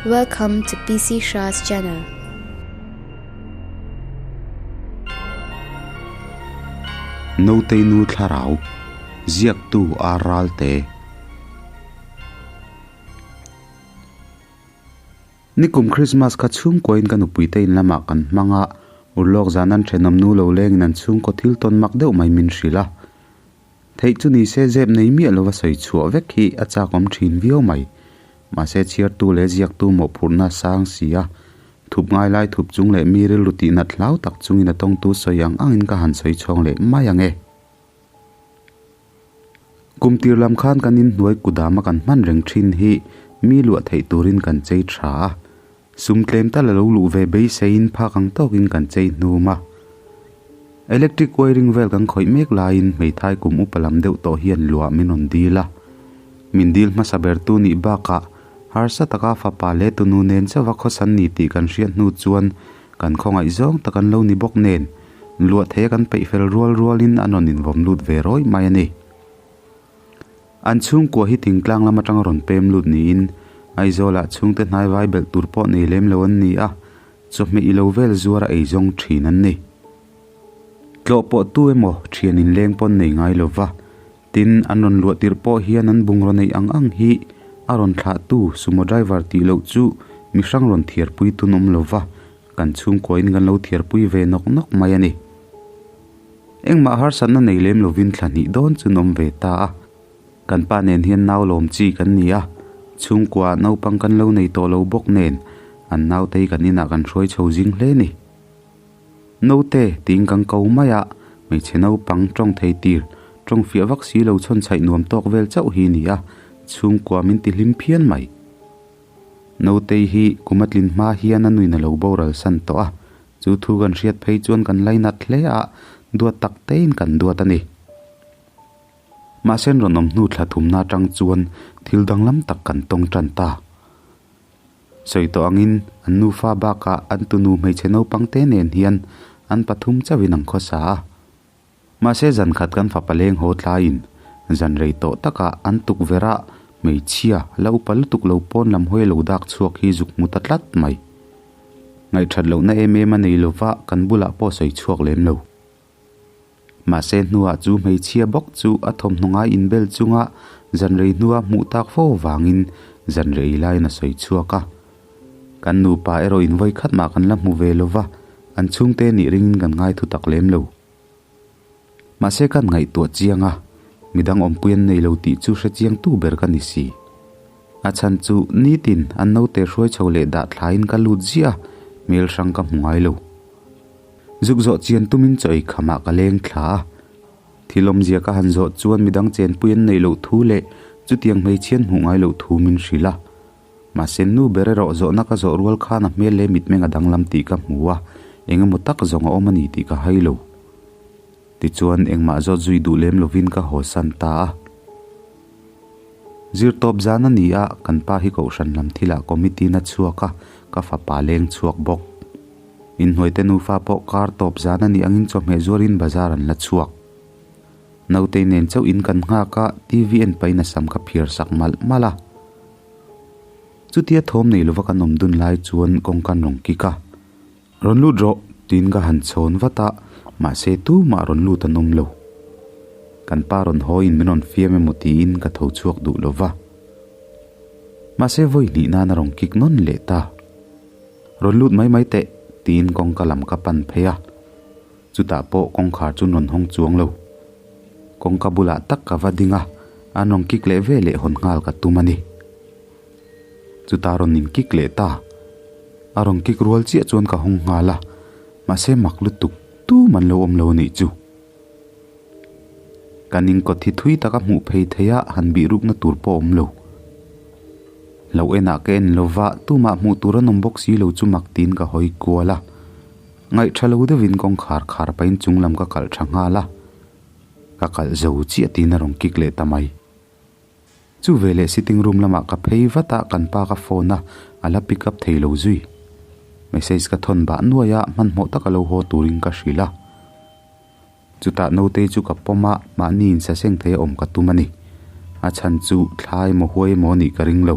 Welcome to PC Shah's channel. Nautei nu thlarau, ziaktu ar ralte. Nikum Christmas kha chhungkuain ka nupuite in lamah kan hmang a, urlawk zan an thenawm nu lo lengin an chhungkaw thil tawn mak deuh mai min hrilh a. Theih chu ni se zep nei miah lova sawi chhuah vek hi a chakawm thin viau mai. Mahse chhiartu leh ziaktu mawhphurhna a sang si a, thup ngai lai thup chung leh mi rilru tihnat hlau tak chungin a tawngtu sawi ang angin ka han sawi chhawng leh mai ang e. Kum tir lam khan kan inhnuai kudama kan hman reng thin hi mi luah theih turin kan chei tha a, Sum tlem tal a lo luh ve beiseiin phak ang tawkin kan chei hnum a. Electric wiring vel kan khawih mek laiin hmeithai kum upa lam deuh tawh hian luah min rawn dil a. Min dil hmasa bertu nih bakah harsa taka fapa leh tunu nen chauha khawsan ni tih kan hriat hnu chuan kan khawngaih zawng tak an lo ni bawk nen luah theia kan peih fel rual rualin an rawn invawm lut ve rawih mai a ni. An chhungkua hi thingtlang lam atanga rawn pem lut niin Aizawlah chhungte hnai vai belh tur pawh nei lem lo an ni a, chawhmeh i lo vel zuar a ei zawng thin an ni. Tlawh pawh tu emaw thian inleng pawn nei ngai lo va, tin an rawn luah tirh pawh hian an bungraw neih ang ang hi a rawn thlahtu sumo driver tih loh chu mi hrang rawn thiarpui tun awm lo va, kan chhungkuain kan lo thiarpui ve nawk nawk mai a ni. Engmah harsatna nei lem lovin thla hnih dawn chu an awm ve ta a. Kan pa nen hian nau lawm chi kan ni a, chhungkua naupang kan lo nei tawh lo bawk nen an nautei kan inah kan hruai chho zing hle ni. Naute tiin kan ko mai a, hmeichhe naupang tawng thei tir, tawng fiah vak si lo chhawn chhaih nuam tawk vel chauh hi ni a, chhungkua min ti hlim phian mai. Nautei hi kum a tlin hma hian a nuin a lo boral san tawh a, Chu thu kan hriat phei chuan kan lainat hle a, duat tak tein kan duat a ni. Mahse rawn awm hnu thla thumna atang chuan thil danglam tak kan tawng tan ta. Sawi tawh angin an nufa bakah an tunu hmeichhe naupang te nen hian an pathum chauhin an khawsa a. Mahse zan khat kan fapa leng haw tlaiin zan rei tawh takah an tukverh a hmeichhia la upa lutuk lo pawn lam hawi lo dak chhuak hi zuk hmu ta tlat mai. Ngaihthat lohna em em a nei lova kan bulah pawh sawi chhuak lem lo. Mahse hnuah chu hmeichhia bawk chu a thawmhnaw ngai inbel chunga zan rei hnua hmuh tak fo vangin zan rei laiin a sawi chhuak a. Kan nupa erawh in vawi khat mah kan la hmu ve lova an chhungte nih ringin kan ngai thu tak lem lo. Mahse kan ngaihtuah chiang a, midang awmpui an nei lo tih chu hre chiang tu ber ka ni si. A chhan chu nitin an naute hruai chho leh dah thlaiin ka lut ziah a, hmel hrang ka hmu ngai lo. Zuk zawh chian tumin chaw ei khamah ka leng thla a. Thil awmzia ka han zawh chuan midang chenpui an neih loh thu leh chutiang hmeichhian hmuh ngai loh thu min hrilh a. Mahse nu ber erawh zawhna ka zawh rual khan a hmel leh mitmeng a danglam tih ka hmu a, eng emaw tak zawng a awm a ni tih ka hai lo. Tichuan engmah zawt zui duh lem lovin ka haw san ta a. Zir tawp zan a ni a, kan pa hi kohhran lam thilah committee na chhuak a, ka fapa leng chhuak bawk. Inhnuaite nufa pawh kar tawp zan a nih angin chawhmeh zuarin bazar an la chhuak. Nautei nen chauh in kan nghak a, TV en pahin a sam ka phiar sak malh malh a. Chutia thawm nei lova kan awm dun lai chuan kawngka an rawn kik a, Rawn lut rawh, tiin ka han chhawn vat a, mahse tumah rawn lut an awm lo. Kan pa rawn haw in min rawn fiam emaw tiin ka tho chhuak duh lova. Mahse vawi hnih nan a rawn kik nawn leh ta. Rawn lut mai mai teh, tiin kawngka lam ka pan phei a. Chutah pawh kawngkhar chu rawn hawng chuang lo. Kawngka bulah tak ka va ding a, an rawn kik leh ve leh hawn nghal ka tum a ni. Chutah rawn in kik leh ta. A rawn kik rual chiah chuan ka hawng nghal a, mahse mak lutuk tum an lo awm lo a nih chu. Kan inkawt hi thui taka hmuh phei theih a, han bih rukna tur pawh a awm lo. Lo enah ka en lova, tumah hmuh tur an awm bawk si lo chu mak tiin ka hawi kual a. Ngaih tha lo deuhin kawngkhar khar pahin chung lam ka kalh tha nghal a, ka kalh zo chiah tiin a rawn kik leh ta mai. Chu veleh sitting room lamah ka phei vat a, kan pa ka phone a, a la pick up thei lo zui. Message ka thawn bah nuai a, hmanhmawh taka lo haw turin ka hrilh a. Chutah nautei chu ka pawm a, mahni insaseng thei a awm ka tum a ni. A chhan chu thla emaw huai emaw a nih ka ring lo.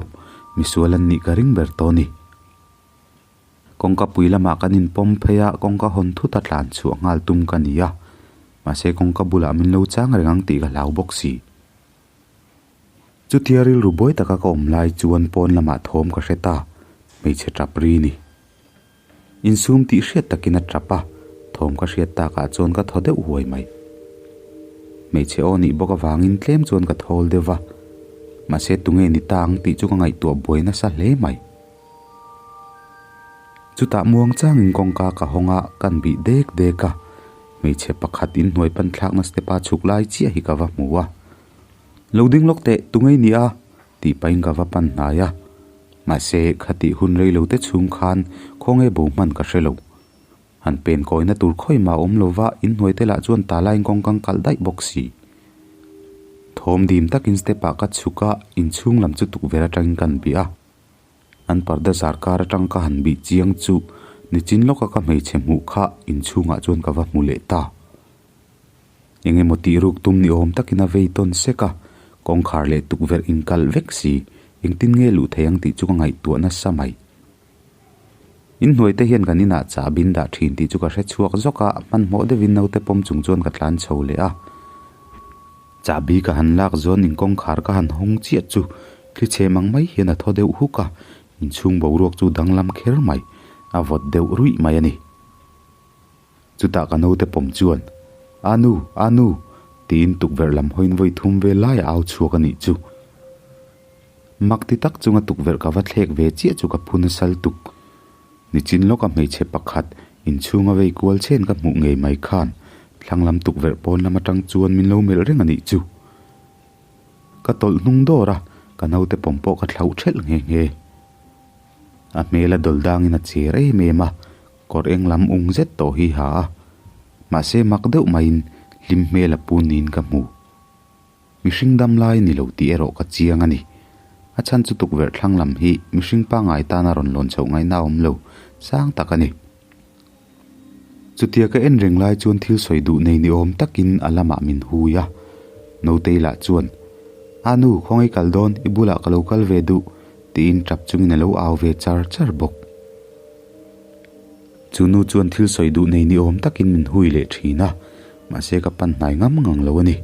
Misual an nih ka ring ber tawh a ni. Kawngka pui lamah kan inpawm phei a, kawngka hawn thut a tlan chhuah nghal tum ka ni a, mahse kawngka bulah min lo chang reng ang tih ka hlau bawk si. Chutia rilru buai taka ka awm lai chuan pawn lamah thawm ka hre ta, hmeichhe tap ri ni. Insum tih hriat takin a tap a, thawm ka hriat takah chuan ka thaw deuh huai mai. Hmeichhe aw nih bawk avangin tlem chuan ka thawl deuh va, mahse tunge ni ta ang tih chu ka ngaihtuah buai nasa hle mai. Chutah muang changin kawngka ka hawng a, kan bih dek dek a, hmeichhe pakhat inhnuai pan thlakna step a chhuk lai chiah hi ka va hmu a. Lo ding lawk teh, tunge i nih a? tih pahin ka va pan hnai a. Mahse, khatih hun rei lo te chhung khan khawnge bo hman ka hre lo. Han pen kawina tur khawi mah awm lo va, inhnuai te lah chuan ta laiin kawng kang kalh daih bawk si. Thawm dim takin step ah ka chhuk a, inchhung lam chu tukverh atangin kan bih a. An parda zar kar atang ka han bih chiang chu nichin lawka ka hmeichhe hmuh kha inchhungah chuan ka va hmu leh ta. Eng emaw tih ruk tum ni awm takin a vei tawn sek a, kawngkhar leh tukverh inkalh vek si, engtin nge luh thei ang tih chu ka ngaihtuah nasa mai. Inhnuai te hian kan inah chah bin dah thin tih chu ka hre chhuak zawk a, hmanhmawh deuhin naute pawm chung chuan ka tlan chho leh a. Chahbi ka han lak zawn in kawngkhar ka han hawng chiah chu thli chhe mang mai hian a thaw deuh huk a, inchhung boruak chu danglam kher mai, a vawt deuh ruih mai a ni. Chutah ka naute pawm chuan, A nu, a nu! tiin tukverh lam hawiin vawi thum vel lai a au chhuak a nih chu. Mak ti tak chunga tukverh ka va thlek ve chiah chu ka phu nasa lutuk. Nichin lawka hmeichhe pakhat inchhunga vei kual chen ka hmuh ngei mai khan thlanglam tukverh pawn lam atang chuan min lo melh reng a nih chu. Ka tawlh hnung dawr a, ka naute pawm pawh ka thlauh thelh nghe nghe. A hmel a dawl dangin a cher em em a, kawr eng lam ung zet tawh hi ha a. Mahse mak deuh maiin hlim hmel a pu niin ka hmu. Mihring dam lai ni lo tih erawh ka chiang a ni. A chhan chu tukverh thlang lam hi mihring pangngai tana rawn lawn chhoh ngaihna a awm lo sang tak a ni. Chutia ka en reng lai chuan thil sawi duh nei ni awm takin a lamah min hui a. Notei lah chuan, A nu, khawngaih kal dawn, i bulah ka lo kal ve duh, tiin tap chungin a lo au ve char char bawk. Chu nu chuan thil sawi duh nei ni awm takin min hui leh thin a, mahse ka pan hnai ngam ngang lo a ni.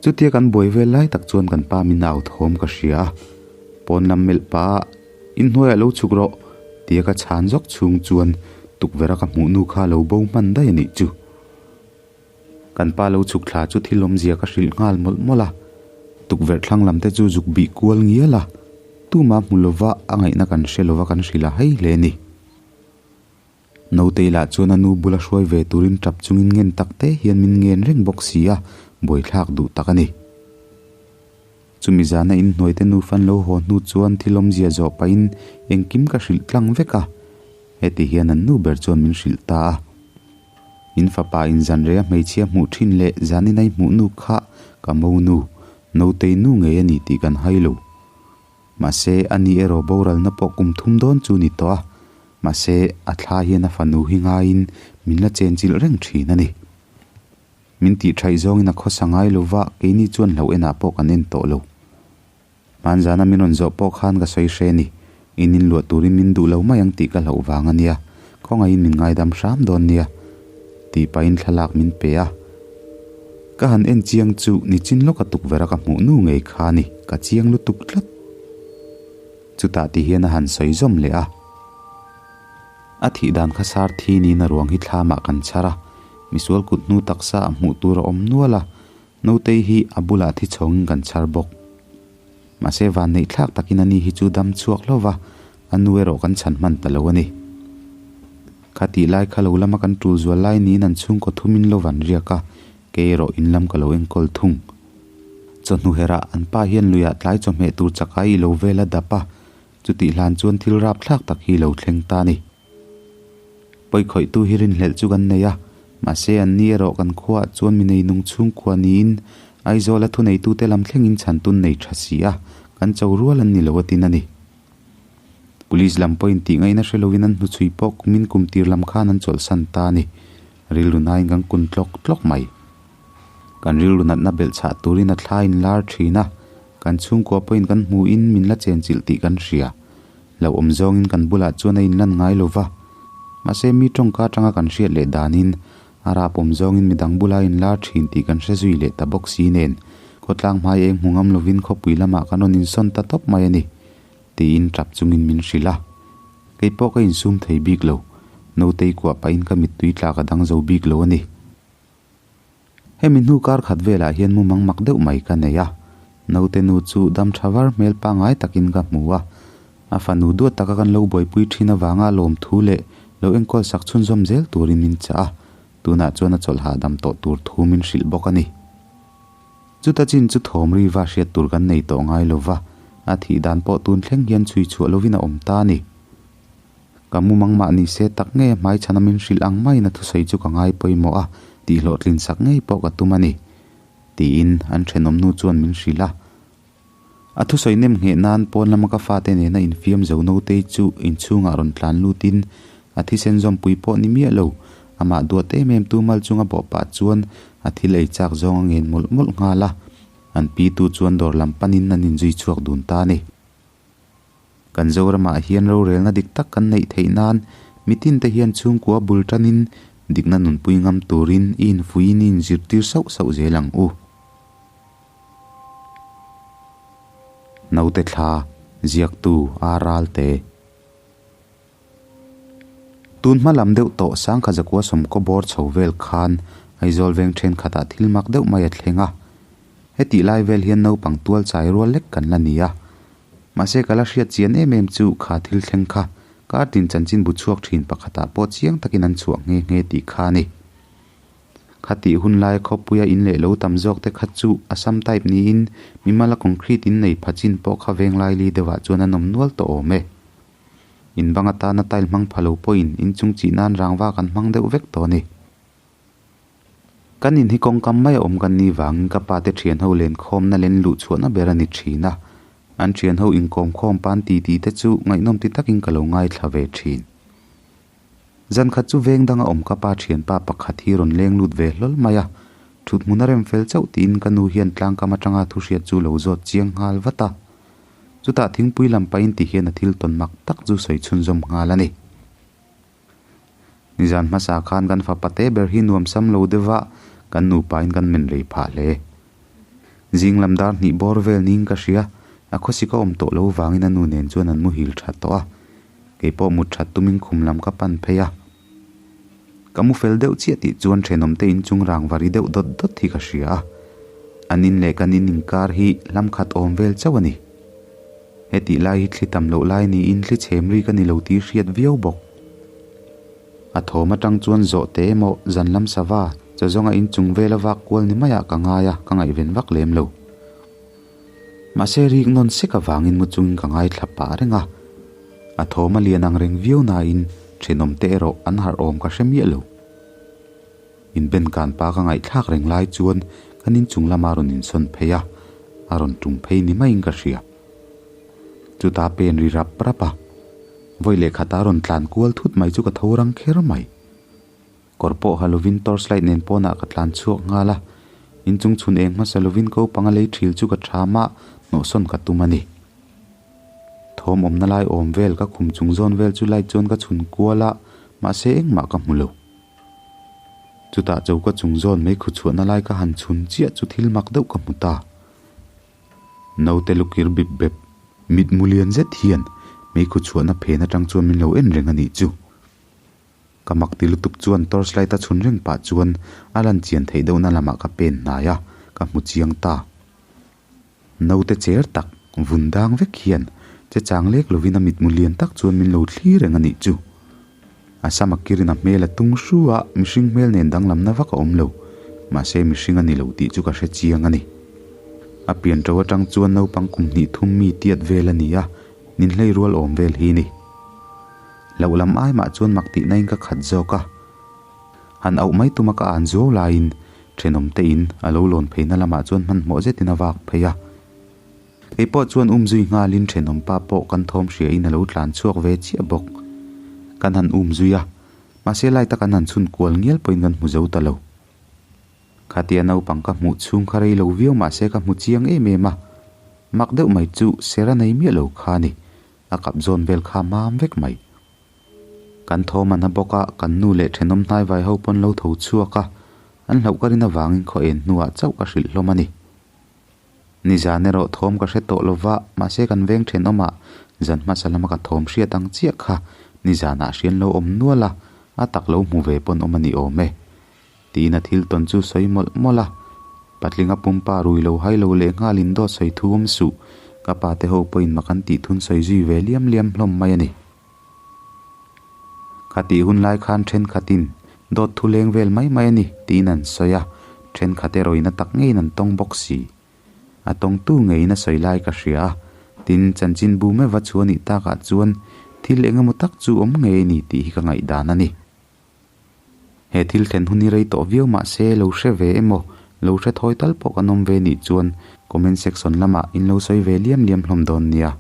Chutia kan buai vel lai tak chuan kan pa min au thawm ka hria a, pawn lam melh pah a inhnuaiah lo chhuk rawh tia ka chhan zawk chhung chuan tukverh a ka hmuh nu kha lo bo hman daih a nih chu. Kan pa lo chhuk thla chu thil awmzia ka hrilh nghal mawlh mawlh a, tukverh thlang lam te chu zuk bih kual ngial a, tuma hmu lova a ngaihna kan hre lova kan hrilh a hei hle ni. Notei lah chuan a nu bula hruai ve turin tap chungin ngen tak te hian min ngen reng bawk si a, buaithlak duh tak a ni. Chumi zana inhnuai te nufan lo haw hnu chuan thil awmzia zawh pahin engkim ka hrilh tlang vek a, heti hian an nu ber chuan min hrilh ta a. In fapa in zan rei a hmeichhia hmuh thin leh zanin a i hmuh nu kha ka mo nu, Notei nu ngei a ni tih kan hai lo. Mahse, a ni erawh boralna pawh kum thum dawn chu ni tawh a, mahse, a thla hian a fanu hi ngaiin min la chenchilh reng thin a ni. Min tih thaih zawngin a khawsa ngai lo va, keini chuan hlauh enah pawh kan en tawh lo. Hmanzana min rawn zawh pawh khan ka sawi hre ni. In inluah turin min duh lo mai ang tih ka hlauh vang a nia, khawngaihin min ngaidam hram dawn nia, tih pahin thlalak min pe a. Ka han en chiang chu nichin lawka tukverh a ka hmuh nu ngei kha ni, ka chiang lutuk tlat. Chutah ti hian a han sawi zawm leh a. A thih dan kha sar thi niin a ruang hi thlamah kan chhar a, misual kut hnu taksa a hmuh tur a awm nual a, Notei hi a bulah thi chhawngin kan chhar bawk. Mahse vanneih thlak takin ani hi chu dam chhuak hlauh va, a nu erawh kan chhan hman ta lo a ni. Kha tih lai kha lo lama kan tul zual lai niin an chhungkaw thumin lo van riak a, kei erawh in lam ka lo enkawl thung. Chawhnu herah an pa hian luiah tlai chawhmeh tur chakai i lo vel a dap a, chutih hlan chuan thil rap thlak tak hi lo thleng ta a ni. Pawikhawihtu hi rinhlelh chu kan nei a, mahse an ni erawh kan khuaah chuan mi neinung chhungkua niin Aizawla thuneitute lam thlengin chhantun nei tha si a, kan cho rual an ni lo a tin a ni. Police lam pawhin tih ngaihna hre lovin an hnuchhui pawh kumin kum tir lam khan an chawlhsan ta a ni. Rilru nain kan kun tlawk tlawk mai. Kan rilru natna belhchhah turin a thla in lar thin a, Kan chhungkua pawhin kan hmuhin min la chenchilh tih kan hria. Hlauhawm zawngin kan bulah chuan a inlan ngai lo va. Mahse mi tawngka atanga kan hriat leh danin a rapawm zawngin midang bula a inlar thin tih kan hre zui leh ta bawk si nen khawtlang hmai eng hmu ngam lovin khawpui lamah kan rawn insawn ta tawp mai a ni tiin tap chungin min hrilh a. Kei pawh ka insum thei bik lo. Nautei kuah pahin ka mittui tla ka dang zo bik lo a ni. Hemi hnu kar khat velah hian mumang mak deuh mai ka nei a, naute nu chu dam tha var hmel pangngai takin ka hmu a, a fanu duat taka kan lo buaipui thin avanga lawmthu leh lo enkawl sak chhunzawm zel turin min chah a, tunah chuan a chawlh hahdam tawh tur thu min hrilh bawk a ni. Chuta chin chu thawm riva hriat tur kan nei tawh ngai lova, a thih dan pawh tun thleng hian chhui chhuah lovin a awm ta a ni. Ka mumang mah ni se tak ngei a hmaichhana min hrilh ang maiin a thusawi chu ka ngai pawimawh a, tih hlawhtlin sak ngei pawh ka tum a ni, tiin an thenawm nu chuan min hrilh a. A thusawi nem ngheh nan pawn lama ka fate nena infiam zo Notei chu inchhungah rawn tlan lutin a thisen zawmpui pawh ni miah lo, amah duat em em tu mal chunga bawh pah chuan a thil ei chak zawng a ngen mawlh mawlh nghal a, an pitu chuan dawr lam panin an inzui chhuak dun ta a ni. Kan Zoramah hian rorelna dik tak kan neih theih nan mitinte hian chhungkua bul tanin dikna nunpui ngam turin i infuiin i inzirtir sauh sauh zel ang u. Naute thla, ziaktu a ralte. Tun hma lam deuh tawh Sangkha Zakua sawmkaw bawr chho vel khan Aizawl veng thenkhatah thil mak deuh mai a thleng a. Hetih lai vel hian naupang tual chai rual lek kan la ni a. Mahse ka la hriat chian em em chu kha thil thleng kha kar tin chanchin bu chhuak thin pakhatah pawh chiang takin an chhuah nghe nghe tih kha a ni. Khatih hun lai khawpuia in leh lo tam zawk te kha chu Assam type niin mimala concrete in nei pha chin pawh kha venglai li deuhah chuan an awm nual tawh awm e. In bang atana tile hmang pha lo pawhin inchung chih nan rangva kan hmang deuh vek tawh a ni. Kan in hi kawngkam mai a awm kan nih vangin ka pa te thian ho len khawmna len luh chhuahna ber a ni thin a, an thian ho inkawm khawm pan ti tih te chu ngaihnawm ti takin ka lo ngaithla ve thin. Zan khat chu veng danga awm ka pa thianpa pakhat hi rawn leng lut ve hlawl mai a, thut hmun a rem fel chauh tiin ka nu hian tlangkam atanga thu hriat chu lo zawt chiang nghal vat a. Chutah thingpui lam pahin ti hian a thil tawn mak tak chu sawi chhunzawm nghal a ni. Nizan hmasa khan kan fapa te ber hi nuam sam lo deuh va, kan nupain kan men rei phah hle. Zing lam dar hnih bawr vel niin ka hria, a khawsik a awm tawh lo vangin a nu nen chuan an muhil that tawh a. Kei pawh mut that tumin khum lam ka pan phei a. Ka mu fel deuh chiah tih chuan thenawmte inchung rang va ri deuh dawt dawt hi ka hria a. An in leh kan in inkar hi hlam khat awm vel chauh a ni. Hetih lai hi thli tam loh lai niin thli chhem ri ka ni lo tih hriat viau bawk. A thawm atang chuan zawh te emaw zan lam sava chaw zawnga inchung vela vak kual ni maiah ka ngai a, ka ngaihven vak lem lo. Mahse rik nawn sek avangin mu chungin ka ngaithla pah reng a, a thawm a lian ang reng viau nain thenawm te erawh an harh awm ka hre miah lo. Inben kan pa ka ngaihthlak reng lai chuan kan inchung lama rawn insawn phei a, a rawn tum phei ni maiin ka hria. Chutah pen ri rap rap a, vawi leh khata rawn tlan kual thut mai chu ka tho rang kher mai. Kawr pawh ha lovin torchlight nen pawnah ka tlan chhuak nghal a, inchung chhun eng hmasa lovin ko panga lei thil chu ka tham a, hnawhsawn ka tum a ni. Thawm awmna lai awm vel ka khum chung zawn vel chu light chuan ka chhun kual a, mahse engmah ka hmu lo. Chutah choka chung zawn mei khu chhuahna lai ka han chhun chiah chu thil mak deuh ka hmu ta. Naute lukir bip bep, mitmu lian zet hian mei khu chhuahna phen atang chuan min lo en reng a nih chu. Ka mak ti lutuk chuan torch light a chhun reng pah chuan a lan chian theih deuhna lamah ka pen hnai a, ka hmu chiang ta. Naute cher tak, vun dang vek hian che chang lek lovin a mitmu lian tak chuan min lo thlir reng a nih chu. A sam a kirin a hmel a tung hru a, mihring hmel nen danglamna vak a awm lo. Mahse mihring a ni lo tih chu ka hre chiang a ni. A pian ṭo aṭang chuan naupang kum hnih thum mi tiat vel a ni a, ninhlei rual awm vel hi ni. Loh lam ai mah chuan mak tihna in ka khat zawk a. Han auh mai tuma ka an zuau laiin thenawm te in a lo lawn pheina lamah chuan hmanhmawh zetin a vak phei a. Kei pawh chuan um zui nghalin thenawm pa pawh kan thawm hria in a lo tlan chhuak ve chiah bawk. Kan han um zui a, mahse lai tak an han chhun kual ngial pawhin kan hmu zo ta lo. Khatia naupang ka hmuh chhung kha rei lo viau mahse ka hmu chiang em em a. Mak deuh mai chu ser a nei miah lo kha a ni. A kap zawn vel kha mam vek mai. Kan thawm an ha bawk a, kan nu leh thenawm hnaivai ho pawn lo tho chhuak a, an hlauh ka rin avangin khaw en hnuah chauh ka hrilh hlawm a ni. Nizan erawh thawm ka hre tawh lova, mahse kan veng thenawmah zan hmasa lama ka thawm hriat ang chiah kha nizanah hrian lo awm nual a, a tak lo hmu ve pawn awm a ni awm e. Tiin a thil tawn chu sawi mawlh mawlh a, patlinga pumpa rui lo hai lo leh nghalin dawt sawi thu awm suh, ka pa te ho pawhin mak an tih thun sawi zui ve liam liam hlawm mai a ni. Khatih hun lai khan thenkhatin dawt thu leng vel mai mai a ni tiin an sawi a, thenkhat erawhin a tak ngeiin an tawng bawk si. A tawngtu ngeiin a sawi lai ka hria a, tin chanchinbu meuh va chhuah nih takah chuan thil eng emaw tak chu awm ngei a ni tih hi ka ngaihdan a ni. He thil thlen hun hi rei tawh viau mah se lo hre ve emaw, lo hre thawi tal pawh kan awm ve nih chuan comment section lamah in lo sawi ve liam liam hlawm dawn nia.